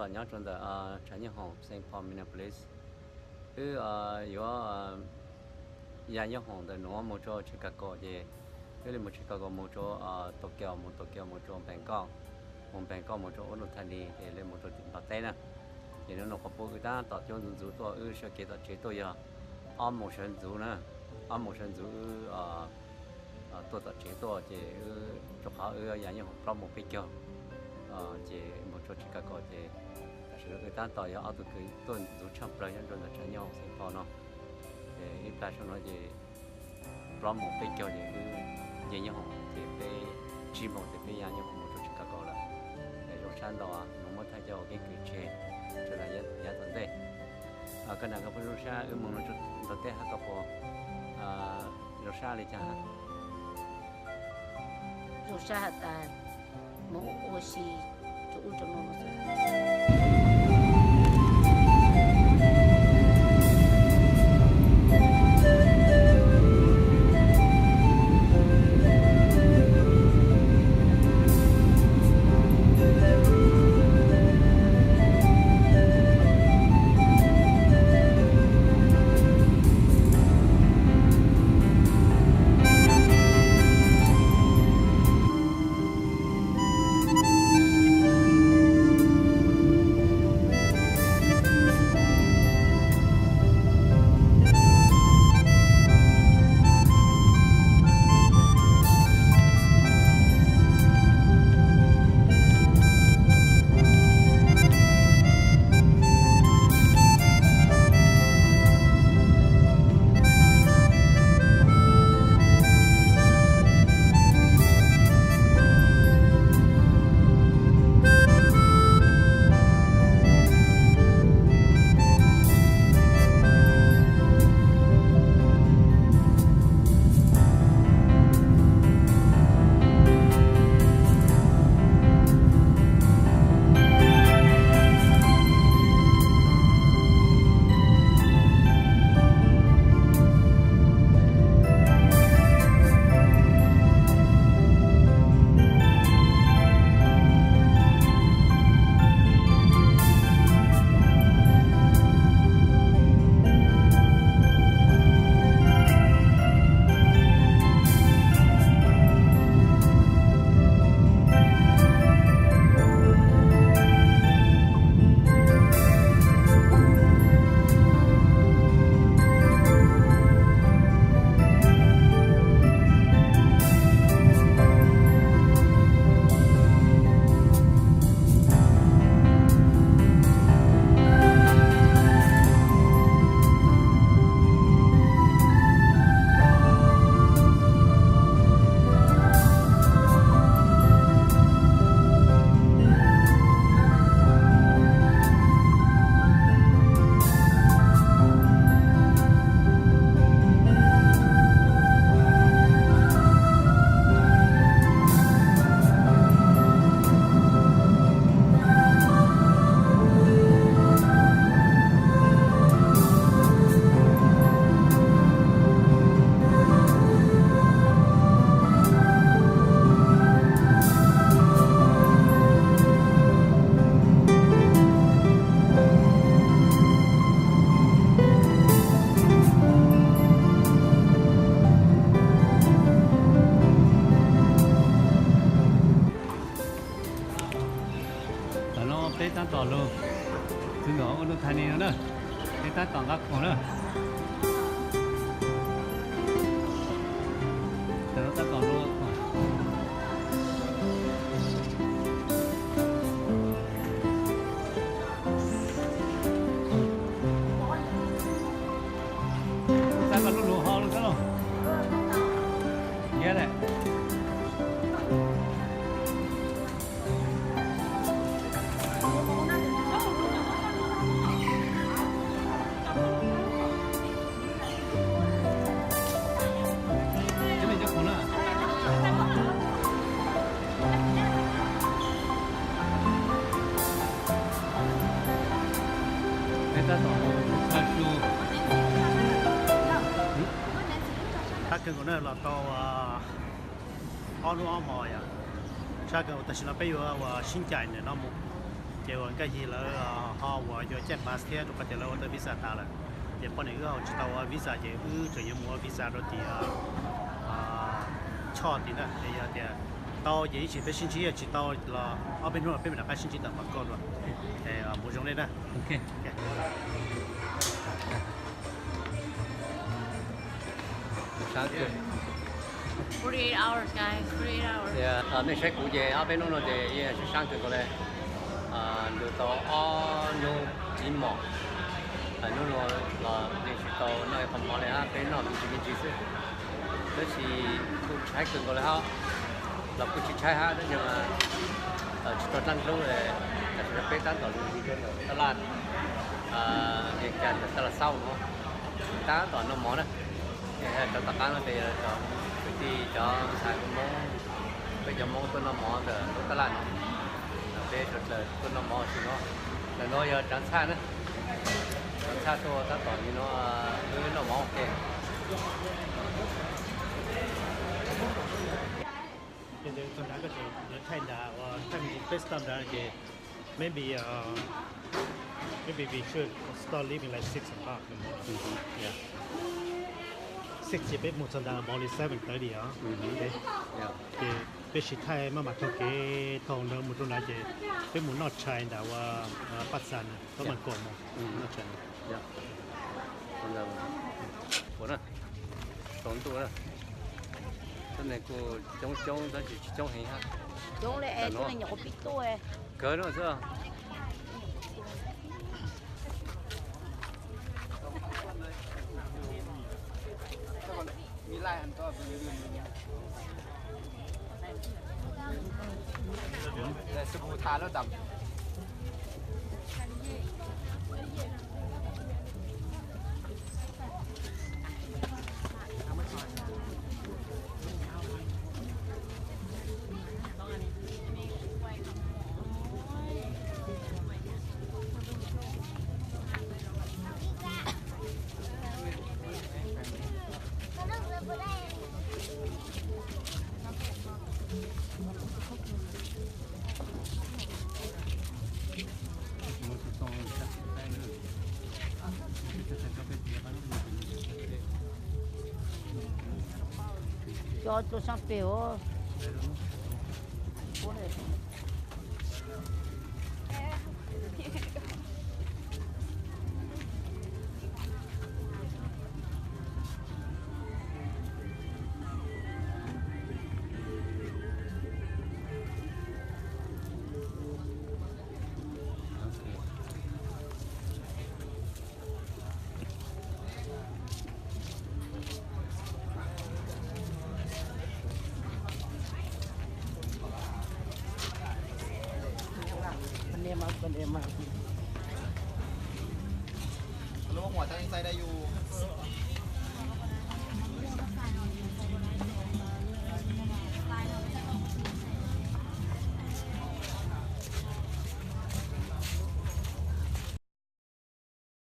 Nyob rau ntawm tshav nyooj hoom Saint Paul Minneapolis, wb yuav ya nyooj hoom ntawm nuav mus rau Chicago ces wb li mus Chicago mus rau Tokyo, mus Tokyo mus rau Bangkok, mus Bangkok mus rau ub nus thaj ni ces li mus rau tim Nplog teb na. Ces nub nua qhov pub wb tab tom cuab ntxuv ntxuv tuaj, wb sawv kev tom tsev tuaj yog ob moos sawv ntxuv na, ob moos sawv ntxuv wb tuaj tom tsev tuaj ces wb rua qhov wb ya nyooj hoom plaub moos peb caug ces mus rau Chicago ces tam sim no wb tab tom yog ob tug kws tuaj ntxuv tshaj plawg nyob rau ntawm tshav nyooj hoom Saint Paul no. Ces ib plag saum no ces plaub moos peb caug ces wb nce nyooj hoom ces peb tsib moos ces peb ya nyooj hoom mus rau Chicago lawm. Es zoo sab ntau, nws muab thaij coj ua keeb kwm tseg rau yav tom ntej. Koj nam koj phooj ywg, zoo sab wb mus Nplog teb hab koj puas zoo sab li cas? Zoo sab has tas mus ua si rau ub rau no. Tam no peb tab tom lug txug ntawm ua nuj thas nis no na, peb tab tom nqa khoom na. Tam no tab tom lug Tab tom lug lug ho lug xwb lauj. Ntiab lawm. Peb tab tom txhaj su. Sab kawg nkaus na, los tau ob hnub ob hmo yom. Sab kawg nkaus, tam sim no peb yuav ua sib ncaim ntawm no mus. Ces uas Nkaj Yig lawv ho uas yuav caij bus thiab rau qhov tias lawv ua tau visa tas lawm. Ces poj niam wb ho tsis tau ua visa ces wb tseem yuav mus ua visa rau tim Choj tid na. Ces yog tias tau ces ib tsam peb sib ntsib, yog tsis tau los ob peb hnub peb mam rov qab sib ntsib tom Pab Koj dua. Mus zoo nej na. Sab kawg. Forty-eight hours, guys, forty-eight hours. Nej saib kuv ces ob peb hnub no ces yeej sab sab kawg nkaus li. Ntu tau ob hnub tsib mos. Hnub no los yeej tsis tau noj ib qho mov li hab, peb noj me ntsis me ntsis xwb. Tab sis kuj tshaib kawg nkaus li hab, los kuj tsis tshaib hab tab sis mas tsis tau dlaab dlub li. Tam sim no peb tab tom lug ntawm tab laj, Vias Cas ntawm tab laj Xauj no, tab tom noj mov na. Cov tom qab no ces cov kwv tij cov ntxhais Hmoob, peb cov Hmoob tuaj noj mov ntawm lub tab laj no. Peb sawv daws tuaj noj mov ua si no. Ntawm no yog Tsaav Txhaj na. Tsaav Txhaj tuaj tab tom li no, wb noj mov ua ke. Thaij nrad, thaij me ntsis peb stop nrad ces maybe, maybe we should start leaving like six o'clock in the morning. Six ces peb mus txog nrad about li seven thirty os. Ces peb sim thaij maj mam taug kev thaum ntawd mus rau nrad ces peb mus noj tshais ntawm uas Paj Xas na, Paj Mas Kaum mus noj tshais. Ua na, tsaus ntuj na. Tuab neeg kuj coob coob tab sis tsis coob heev hab. Kawg no xwb. Cov tuaj saab pem os. Alo, ngoài tay tay đây dù.